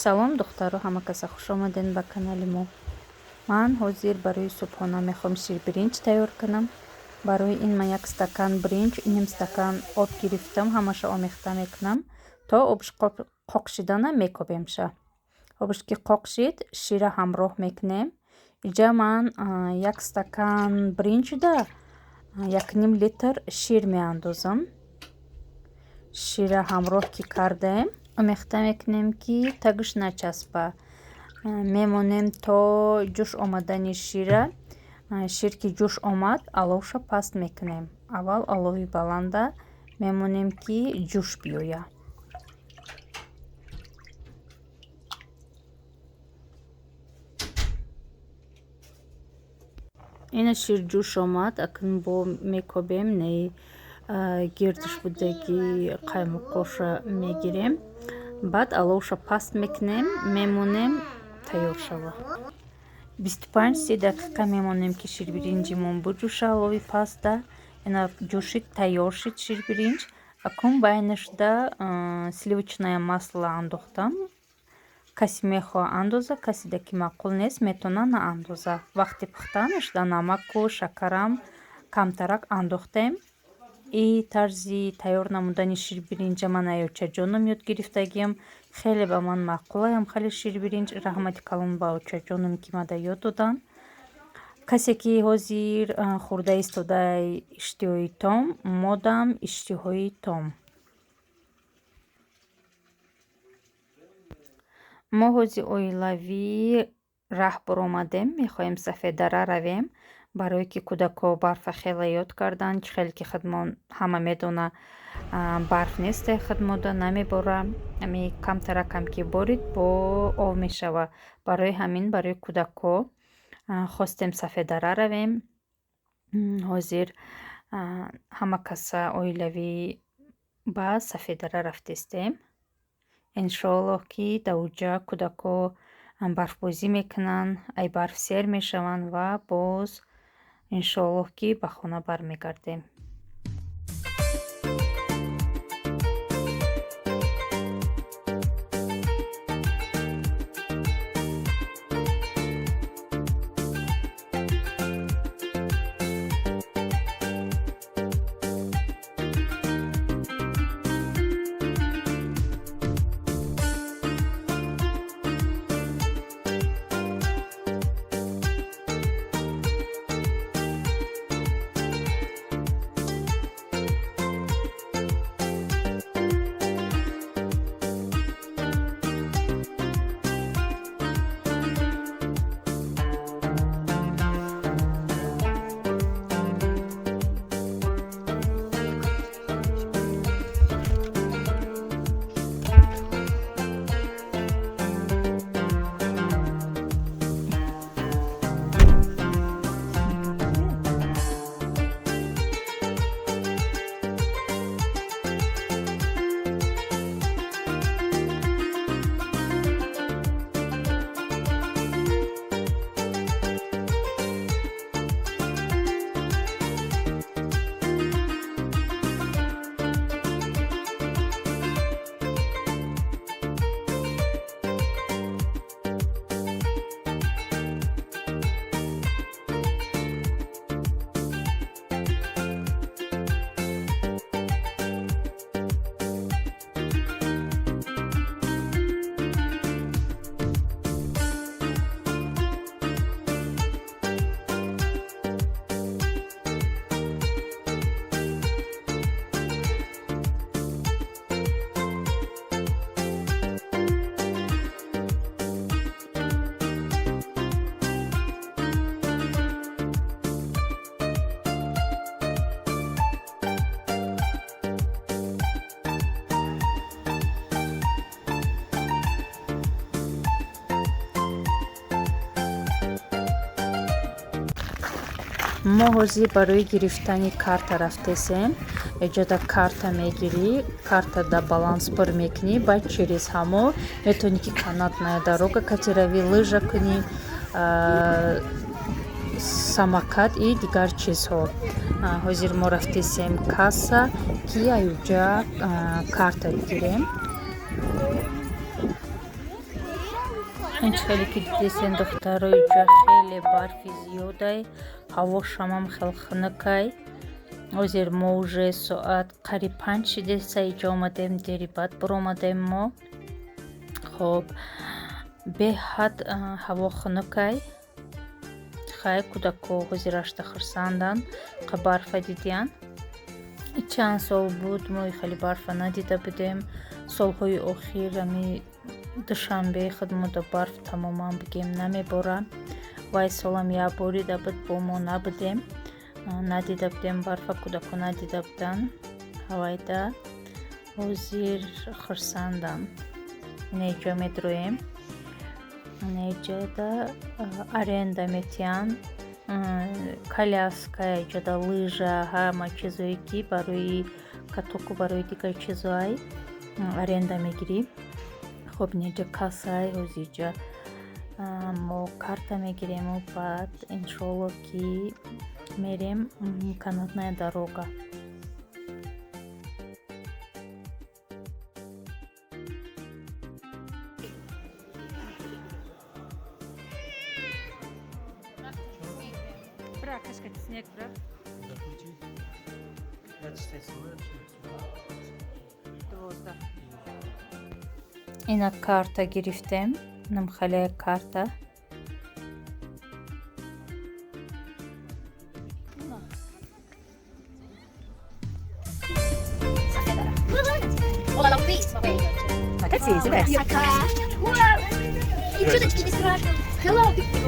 Салом, духтаро, ҳама каса хуш омадед ба канали мо. Ман ҳозир барои субҳона мехоҳам ширбиринҷ тайёр кунам. Барои ин ман як стакан биринҷ, ним стакан об гирифтам, ҳамаша омехта мекунам, то обш қоқ шидана мекобемша. Обш ки қоқ шид, шира ҳамроҳ мекунем. Иҷа ман як стакан биринҷда 1,5 литр шир меандозам. Шира ҳамроҳ ки кардем, омехта мекунем, ки тагш начаспа. Мемонем то ҷӯш омадани шира. Шир ки ҷӯш омад, аловша паст мекунем. Аввал алови баланда мемонем, ки ҷӯш биёя. Ина шир ҷӯш омад, акнун бо мекобем, не гирдиш будаги қаймоқоша мегирем. Баъд аловша паст мекунем, мемонем тайёр шава. 25-30 дақиқа мемонем, ки ширбиринҷимон буҷӯша алови паста. Ина ҷӯшид, тайёр шид ширбиринҷ. Акнун байнашда сливочное масло андохтам. Касе мехоҳа, андоза, каседа ки маъқул нест, метавона наандоза. Вақти пухтанаш да намаку шакарам камтарак андохтем. И тарзи тайёр намудани ширбиринҷа ман аёчаҷоном ёд гирифтагиам. Хеле ба ман маъқулаям хеле ширбиринҷ. Раҳмати калон ба очаҷоном, ки мада ёд доданд. Касе ки ҳозир хӯрда истодаи, иштиҳои том, модам иштиҳои том. Мо ҳозир оилавӣ раҳ баромадем, мехоҳем Сафеддара равем, барое ки кӯдакҳо барфа хеле ёд карданд. Чӣ хеле ки худмон ҳама медона, барф несте худмода, намебора. Ами камтаракам ки борид, бо ов мешава. Барои ҳамин барои кӯдакҳо хостем Сафеддара равем. Ҳозир ҳама каса оилавӣ ба Сафеддара рафтестем. Иншоаллоҳ, ки дар уҷа кӯдакҳо барфбозӣ мекунанд, ай барф сер мешаванд ва боз иншоаллоҳ, ки ба хона бармегардем. Мо ҳозир барои гирифтани карта рафтесем. Эҷода карта мегирӣ, карта да баланс пур мекунӣ, баъд через ҳамо метавонӣ, ки канатная дорога кати равӣ, лыжа кунӣ, самокат и дигар чизҳо. Ҳозир мо рафтесем касса, ки аюҷа карта бигирем. Ин хеле ки дидесен, духтаро, иҷа хеле барфи зиёдай, ҳаво шамам хел хунукай. Ҳозир мо уже соат қариб 5 шидеса иҷа омадем, дери баъд баромадем мо. Хоб, беҳад ҳаво хунукай. Хай, кӯдако ҳозирашта хурсанданд, қа барфа дидиян. Чанд сол буд, мо хеле барфа надида будем. Солҳои охир ами Душанбе худмода барф тамоман бигем намебора. Вай солам як борида буд, бо мо набудем, надида будем барфа, кӯдако надида буданд. Ҳавайда ҳозир хурсандам. Инаиҷа медроем, инаиҷада аренда метиҳанд коляска, иҷода лыжа, ҳама чизое ки барои катоку, барои дигар чизоай аренда мегирӣ. Хоб, инаиҷа кассай. Ҳозир мо карта мегирему баъд иншоалло ки мерем канатная дорога. Снег, брат. Ина карта гирифтем, намхале карта. И чуточки не страшно. Hello, hello.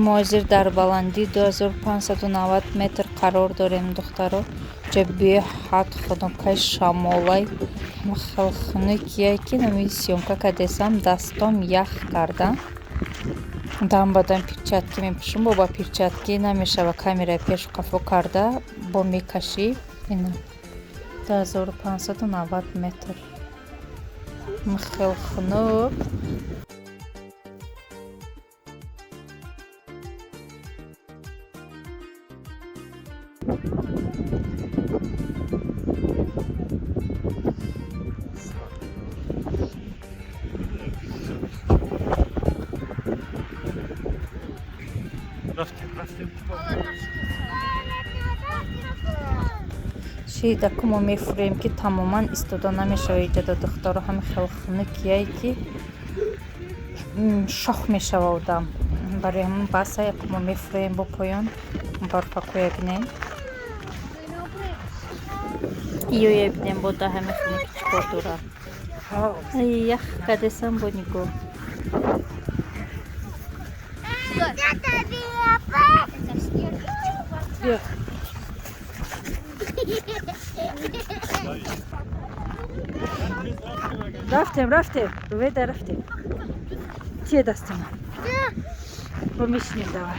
Мо ҳозир дар баландии 2590 метр қарор дорем, духтаро. Ҷа беҳад хунукай, шамолай, хел хунукия ки нами съёмка кардесам, дастом ях кардан. Дам ба дам перчатки мепӯшам, бо ба перчатки намешава, камераи пешу қафо карда бо мекашӣ. Ина 2590 метр. Хел хунук. Рафтем, рафтем. Шидаку мо мефурем, ки тамоман истода намешава иҷода, духтаро. Ҳами хел хунукияе, ки шох мешава одам. Барои ҳамин баса, яку мо мефурем, бо поён барфакоя бинем, иёя бинем, бо да ҳами хунуки чӣ кор дорад. Ях кадесам, бо нигоҳ. Биё. Рафтем, рафтем, Руведа, рафтем. Тие дастима. Бо мешинем, давай.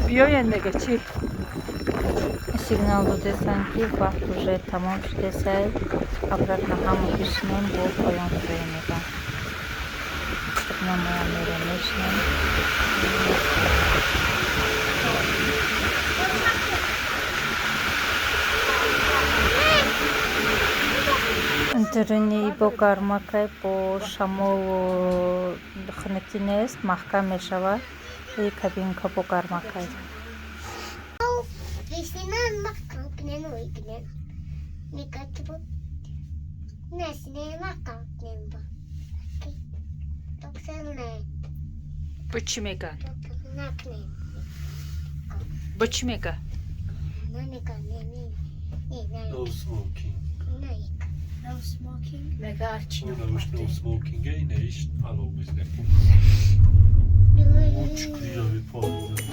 Биёянд, мега чӣ? Сигнал додесан, ки вақт уже тамом шудесай, обратно ҳамо бишинем, бо поён фурӯем, меган. Намоя мерем, мешинем. Даруни бо гармакай, бо шамолу хунукӣ нест, маҳкам мешавад. И кабинка бо гармакай. Бо чӣ меган? Бо чӣ мега? No smoking. No smoking. Мега. No smoking инаиш аловиз накун. Учкуя випонида.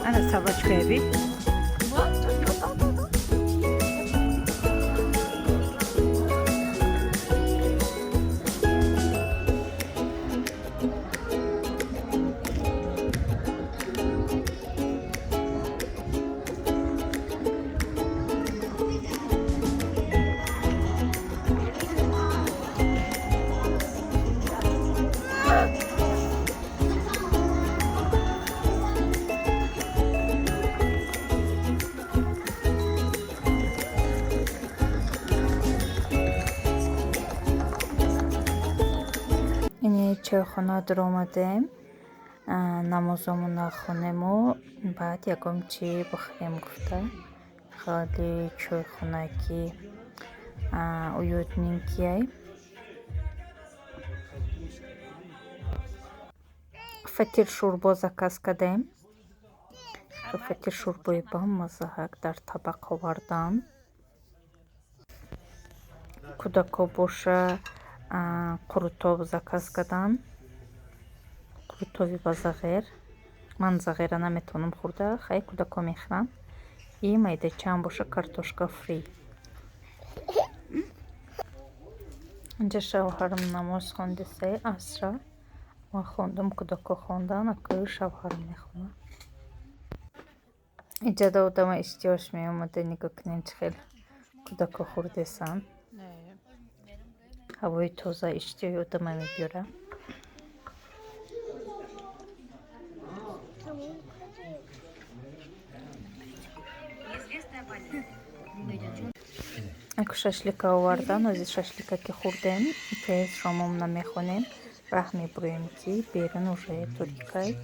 Ана собачка би. Ини чойхона дуромадем, намозомона хонему, баъд ягон чӣ бихӯрем гуфта. Хеле чойхонаки уютненький. Фатир шӯрбо заказ кардем. Фатир шӯрбои бамаззаҳак дар табақ овардан. Кӯдако боша қурутоб заказ карданд, қурутоби ба зағир. Ман зағира наметавонам хӯрда, хай, кӯдако мехӯранд. И майдачаам боша картошка фри. Инҷа шавҳарам намоз хондисай асра. Ман хондам, кӯдако хондан, акӯ шавҳарам мехонад. Иҷода одама иштиёш меомада. Нигоҳ кунем, чӣ хел кӯдако хӯрдесанд. Ҳавои тоза иштиёи одама мебиёрад. Аку шашлика овардан. Ози шашлика ки хӯрдем, тез шомомона мехонем, раҳ мебурем, ки берун уже торикай.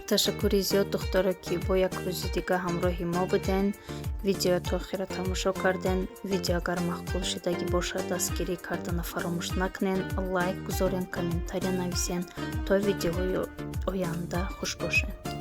Ташаккури зиёд, духтаро, ки бо як рӯзи дига ҳамроҳи мо буден, видео то охира тамошо карден. Видео агар маъқул шудагӣ бошад, дастгирӣ кардана фаромӯш накунен, лайк гузорен, комментария нависен. То видеоҳои оянда хуш бошед.